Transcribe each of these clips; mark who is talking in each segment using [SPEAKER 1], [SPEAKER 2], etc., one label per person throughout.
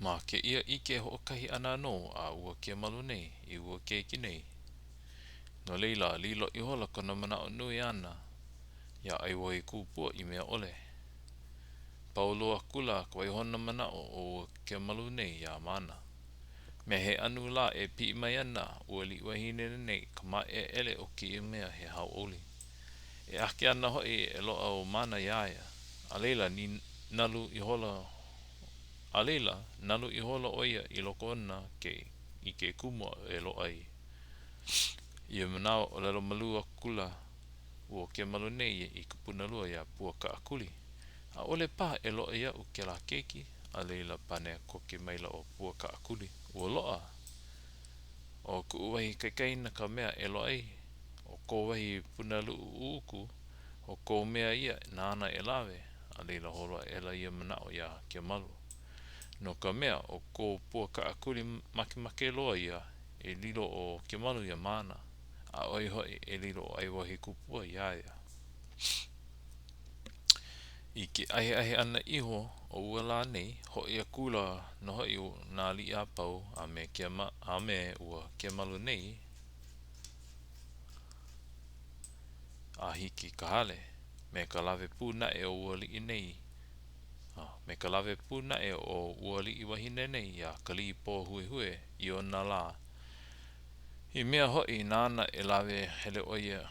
[SPEAKER 1] Ma kēia ʻike hoʻokahi ʻana nō a ua Kemalu nei i ua keiki nei. No laila, lilo ihola kona manaʻo nui ʻana iā ʻAiwahīkūpua i mea ʻole. Pau loa akula ka waihona manaʻo o ua Kemalu nei iā Māna. Me he anu lā e piʻi mai ana ua aliʻi wahine nei i ka māʻeleʻele o kēia mea he hauʻoli. E ake ana hoʻi e loaʻa ʻo Māna iā ia. A laila, nalu ihola A laila, nalu ihola ʻo ia i loko ona ke i ke kumu e loaʻa ai. I ia manawa, ʻōlelo malū akula ua Kemalu nei i ka punalua iā Puakaʻakuli. ʻAʻole paha e loaʻa iaʻu kēlā keiki, a laila pane koke maila ʻo Puakaʻakuli, Ua loaʻa. ʻO kuʻu wahi kaikaina ka mea e loaʻa ai. ʻO kō wahi punaluʻu ʻuʻuku, ʻo kou mea ia nāna e lawe, a laila holo aʻela ia manaʻo iā Kemalu. No ka mea, ʻo ko Puakaʻakuli makemake loa ia e lilo ʻo Kemalu iā Māna, ʻaʻole hoʻi e lilo ʻo ʻAiwahīkūpua iā ia. I ke ahiahi ʻana iho o ua lā nei, hoʻi akula nō hoʻi nā aliʻi a pau a me a me ua Kemalu nei a hiki i ka hale, me ka lawe pū naʻe o ua aliʻi nei, a me ka lawe pū naʻe o ua aliʻi wahine nei iā Kalīpōhuehue i ona lā, i mea hoʻi nāna e lawe hele ʻo ia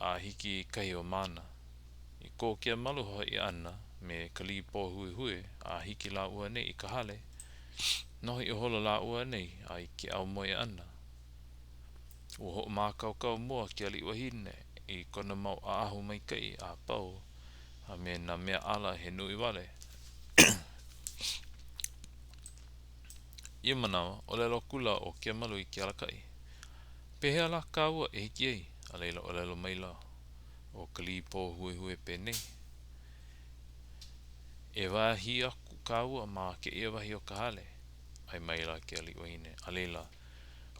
[SPEAKER 1] a hiki i kahi o Māna. I ko Kemalu hoʻi ʻana me Kalīpōhuehue a hiki lāua nei i ka hale, noho ihola lāua nei a i ke aumoe ʻana. Ua hoʻomākaukau mua ke aliʻi wahine i kona mau ʻaʻahu maikaʻi a pau a me nā mea ʻala he nui wale. Ia manawa, ʻōlelo akula ʻo Kemalu i ke alakaʻi, Pehea lā kāua e hiki ai? A laila ʻōlelo maila ʻo Kalīpōhuehue penei, E wahī aku kāua ma kēia wahi o ka hale. ʻAe maila ke aliʻi wahine, a laila,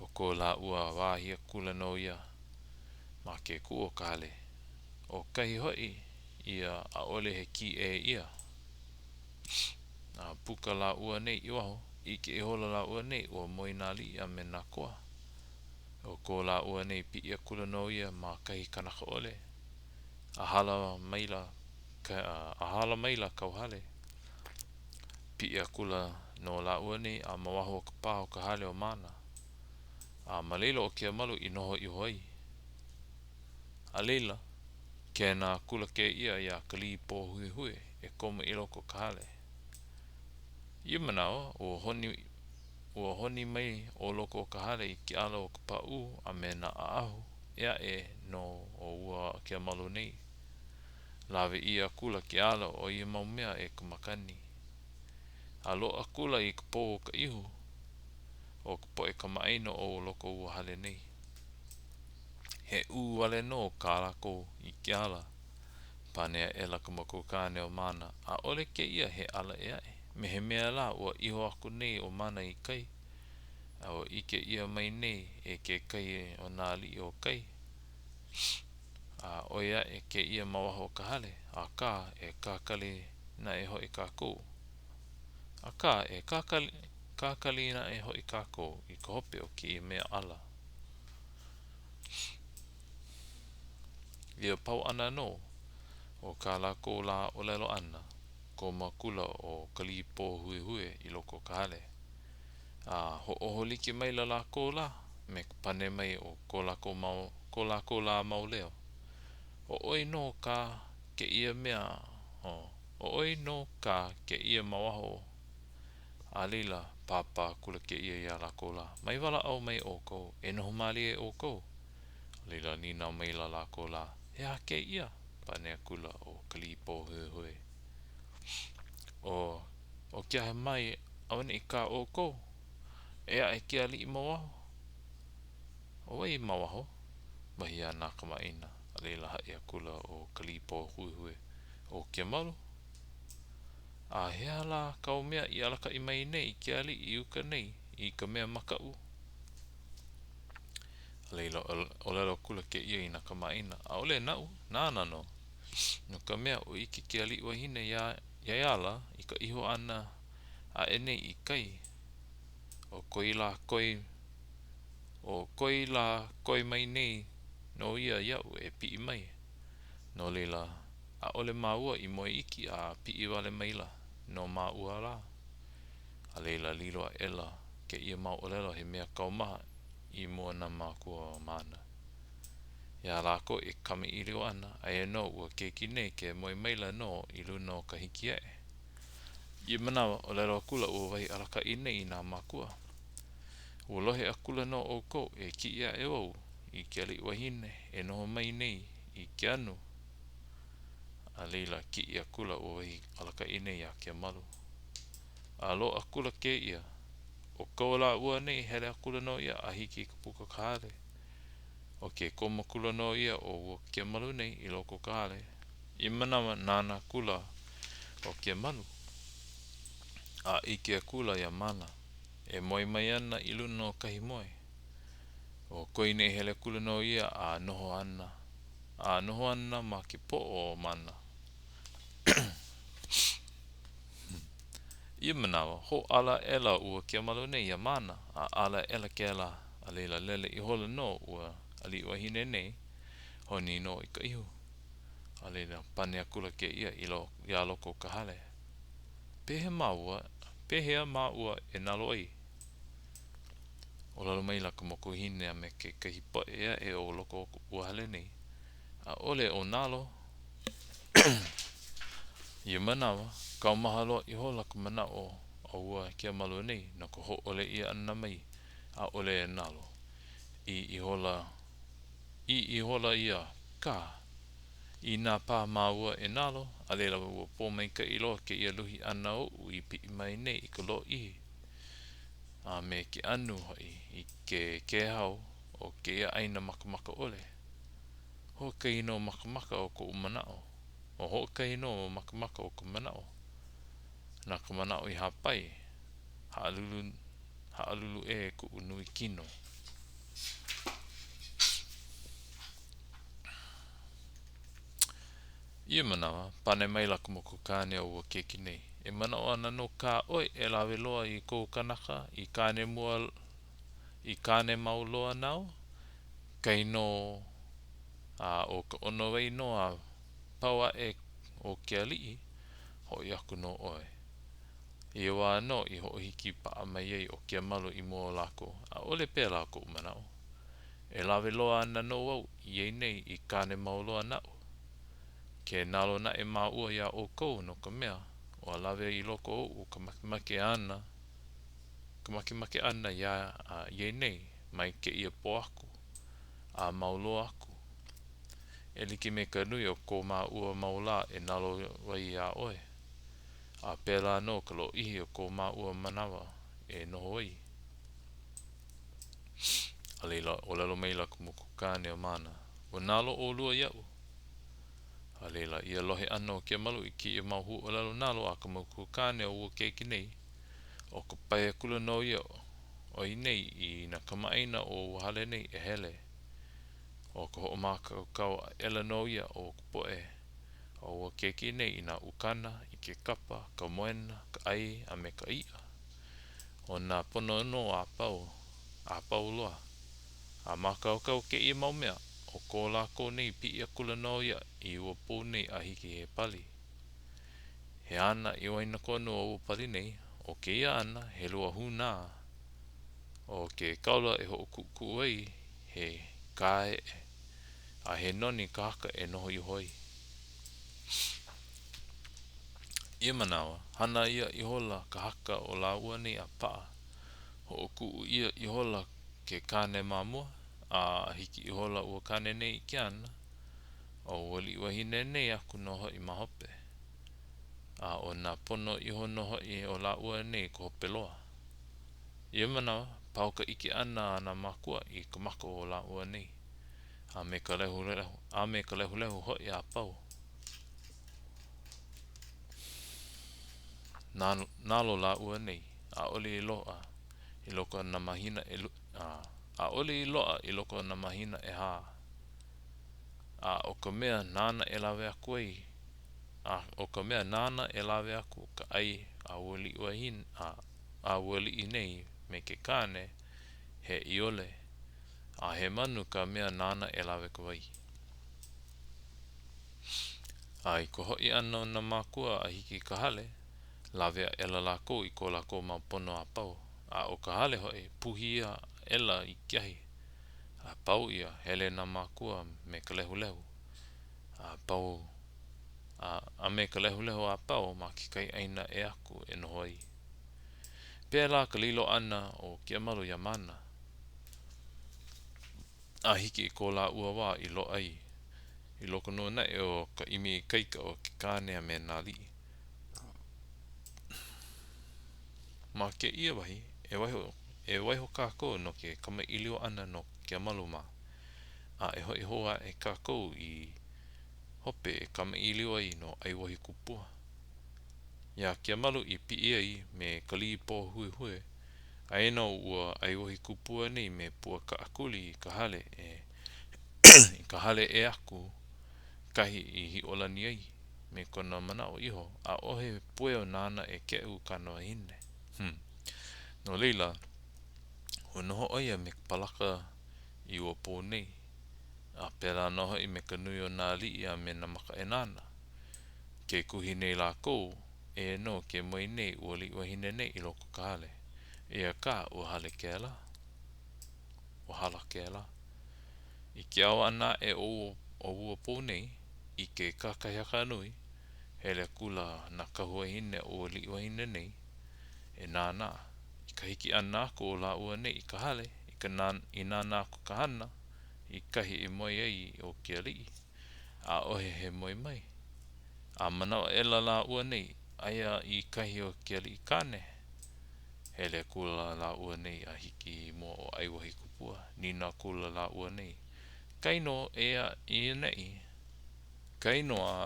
[SPEAKER 1] ʻo ko lāua wahī akula nō ia ma ke kū o ka hale. ʻO kahi hoʻi ia ʻaʻole he kīʻē ʻia. A puka lāua nei i waho, ʻike ihola lāua nei ua moe nā aliʻi a me nā koa. ʻO ko lāua nei piʻi akula nō ia ma kahi kanaka ʻole, a hala maila a hala maila kauhale. Piʻi akula nō lāua nei a ma waho o ka pā o ka hale o Māna. A ma laila ʻo Kemalu i noho iho ai. A laila, kēnā akula kēia iā Kalīpōhuehue e komo i loko o ka hale. Ia manawa, ua honi, ua honi mai ʻo loko o ka hale i ke ʻala o ka pāʻū a me nā ʻaʻahu ʻē aʻe nō o ua Kemalu nei. Lawe ʻia akula ke ʻala o ia mau mea e ka makani. A loaʻa akula i ka pou o ka ihu o ka poʻe kamaʻāina o loko o ua hale nei. He ʻū wale nō kā lākou i ke ala. Pane aʻela ka makuakāne o Māna, ʻAʻole kēia he ala ʻē aʻe, me he mea lā ua iho aku nei ʻo Māna i kai, a ua ʻike ʻia mai nei e kekahi o nā aliʻi o kai, a ʻoi aʻe kēia ma waho o ka hale, akā, e kakali naʻe hoʻi kākou. Akā, e kakali, kakali naʻe hoʻi kākou i ka hope o kēia mea ala. Ia pau ʻana nō o kā lākou lā ʻōlelo ʻana, komo akula ʻo Kalīpōhuehue i loko o ka hale. A hoʻōho like maila lākou lā me ka pane mai o ko lākou mau, ko lākou lā mau leo. ʻO ʻoe nō kā kēia mea, ʻo ʻoe nō kā kēia ma waho A laila, pāpā akula kēia iā lākou lā, Mai walaʻau mai ʻoukou, e noho mālie ʻoukou. A laila, nīnau maila lākou lā, He aha kēia? Pane akula ʻo Kalīpōhuehue, ʻO, ʻo ke aha mai auaneʻi kā ʻoukou? E aʻe ke aliʻi ma waho. ʻO wai ma waho? Wahi a nā kamaʻāina. A laila, haʻi akula ʻo Kalīpōhuehue, ʻO Kemalu? A he aha lā kāu mea i alakaʻi mai nei i ke aliʻi i uka nei i ka mea makaʻu? A laila, ʻōlelo akula kēia i nā kamaʻāina, ʻAʻole naʻu, nāna nō. No ka mea, ua ʻike ke aliʻi wahine iā ia ala i ka iho ʻana. aʻe nei i kai, ʻo koi lā koi, ʻo koi lā koi mai nei nō ia iaʻu e piʻi mai. No laila, ʻaʻole māua i moe iki a piʻi wale maila nō māua lā. A laila, lilo aʻela kēia mau ʻōlelo he mea kaumaha i mua o nā mākua o Māna. Iā lākou e kamaʻilio ana, aia nō ua keiki nei ke moe maila nō i luna o ka hiki aʻe. I ia manawa, ʻōlelo akula ua wahi alakaʻi nei i nā mākua, Ua lohe akula nō ʻoukou e kiʻi aʻe wau i ke aliʻi wahine e noho mai nei i ke anu. A laila, kiʻi akula ua wahi alakaʻi nei iā Kemalu. Alo akula kēia. ʻO ko lāua nei hele akula nō ia a hiki i ka puka o ka hale. ʻO ke komo akula nō ia o ua Kemalu nei i loko o ka hale. I ia manawa, nānā akula ʻo Kemalu, a ʻike akula iā Māna e moe mai ana i luna o kahi moe. ʻO ko ia nei hele akula nō ia a noho ana, a noho ana ma ke poʻo o Māna. I ia manawa, hōʻala aʻela ua Kemalu nei iā Māna, a ala aʻela kēlā, a laila lele ihola nō ua aliʻi wahine nei, honi nō i ka ihu. A laila, pane akula kēia i iā loko o ka hale, Pehea māua, pehea māua e nalo ai? ʻŌlelo maila ka mokuahine a me kekahi poʻe ʻē aʻe o loko o ua hale nei, ʻAʻole o nalo. I ia manawa, kaumaha loa ihola ka manaʻo o ua Kemalu nei no ka hōʻole ʻia ʻana mai, ʻaʻole e nalo. ʻĪ ihola, ʻī ihola ia, Kā! Inā paha māua e nalo, a laila ua pōmaikaʻi loa kēia luhi ʻana oʻu i piʻi mai nei i ka lōʻihi a me ke anu hoʻi i ke kēhau o kēia ʻāina makamaka ʻole. Hoʻokahi nō makamaka o koʻu manaʻo. ʻO hoʻokahi nō makamaka o ka manaʻo. Na ka manaʻo i hāpai, haʻalulu, haʻalulu ʻē kuʻu nui kino. I ia manawa, pane maila ka moku kāne o ua keiki nei, E manaʻo ana nō kā ʻoe e lawe loa i kou kanaka i kāne mua i kāne mau loa nāu? Kainō a ʻo ka ʻono wai nō a pau aʻe o ke aliʻi, hoʻi aku nō ʻoe. I ia wā nō i hoʻohiki paʻa mai ai ʻo Kemalu i mua o lākou, ʻAʻole pēlā koʻu manaʻo. E lawe loa ana nō au ia nei i kāne mau loa naʻu. Ke nalo naʻe māua iā ʻoukou no ka mea, ua lawe i loko oʻu ka makemake ʻana, ka makemake ʻana iā ia nei mai kēia pō aku a mau loa aku. E like me ka nui o ko māua mau lā e nalo ai iā ʻoe, a pēlā nō ka lōʻihi o ko māua manawa e noho ai. A laila, ʻōlelo maila ka moku kāne o Māna, Ua nalo ʻolua iaʻu. A laila, ia lohe ʻana o Kemalu i kēia mau huaʻōlelo nalo a ka moku kāne o ua keiki nei, ʻo ka pae akula nō ia o ia nei i nā kamaʻāina o ua hale nei e hele. ʻO ka hoʻomākaukau aʻela nō ia o ka poʻe o ua keiki nei i nā ukana, i ke kapa, ka moena, ka ʻai, a me ka iʻa. ʻO nā pono nō a pau, a pau loa. A mākaukau kēia mau mea, ʻo ko lākou nei piʻi akula nō ia i ua pou nei a hiki he pali. He ana i waenakonu o ua pali nei, ʻo kēia ana, he lua hūnā. ʻO ke kaula e hoʻokuʻukuʻu ai, he kāeʻe, a he noni ka haka e noho iho ai. I ia manawa, hana ʻia ihola ka haka o lāua nei a paʻa. Hoʻokuʻu ʻia ihola ke kāne ma mua, a hiki ihola ua kāne nei i ke ana, ʻO ua aliʻi wahine nei aku nō hoʻi ma hope, a ʻo nā pono iho nō hoʻi o lāua nei ka hope loa. I ia manawa, pau ka ʻike ʻana a nā mākua i ka maka o lāua nei, a me ka lehulehu, a me ka lehulehu hoʻi a pau. Nalo lāua nei, ʻaʻole i loaʻa i loko o nā mahina ʻaʻole i loaʻa i loko o nā mahina ʻehā. A ʻo ka mea nāna e lawe aku ai. A ʻo ka mea nāna e lawe aku ka ʻai a ua aliʻi a ua aliʻi nei me ke kāne, he ʻiole, a he manu ka mea nāna e lawe ka wai. A i ka hoʻi ʻana o nā mākua a hiki i ka hale, lawe aʻela lākou i ko lākou mau pono a pau, a ʻo ka hale hoʻi, puhi ʻia aʻela i ke ahi. A pau ia, hele nā mākua me ka lehulehu a pau, a, a me ka lehulehu a pau ma kekahi ʻāina ʻē aku e noho ai. Pēlā ka lilo ʻana o Keʻamalu iā Mānā. A hiki i ko lāua wā i loaʻa ai, i loko nō naʻe o ka ʻimi ikaika o ke kāne a me nā aliʻi. Ma kēia wahi, e waiho, e waiho kākou no ke kamaʻilio ʻana no Keʻamalu mā, a e hoʻi hou aʻe kākou i hope e kamaʻilio ai no ʻAiwohikupua. Iā Keʻamalu i piʻi ai me Kalīpōhuehue, aia nō ua ʻAiwohikupua nei me Puakaʻakuli i ka hale e i ka hale ʻē aku, kahi i hiʻolani ai, me kona manaʻo iho, ʻaʻohe pueo nāna e keʻu i kāna wahine. Hmm. No laila, ua noho ʻo ia me ka palaka i ua pō nei, a pēlā nō hoʻi me ka nui o nā aliʻi a me nā makaʻāinana. Ke kuhi nei lākou, eia nō ke moe nei ua aliʻi wahine nei i loko o ka hale. Eia kā, ua hala kēlā. Ua hala kēlā. I ke ao ʻana aʻe o o ua pō nei, i ke kakahiaka nui, hele akula nā kahu wahine o ua aliʻi wahine nei e nānā. I ka hiki ʻana aku o lāua nei i ka hale, i ka nā i nānā aku ka hana i kahi i moe ai ʻo ke aliʻi, ʻaʻohe he moe mai. A manaʻo aʻela lāua nei, aia i kahi o ke aliʻi kāne. Hele akula lāua nei a hiki i mua o ʻAiwohikupua, nīnau akula lāua nei, Kainō eia i ʻaneʻi, kainō a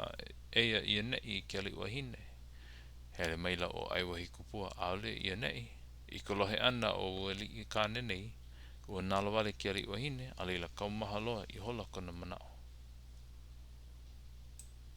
[SPEAKER 1] eia i ʻaneʻi ke aliʻi wahine. Hele maila ʻo ʻAiwohikupua, ʻaʻole i ʻaneʻi. I ka lohe ʻana o ua aliʻi kāne nei, ua nalowale ke aliʻi wahine, a laila kaumaha loa ihola kona manaʻo.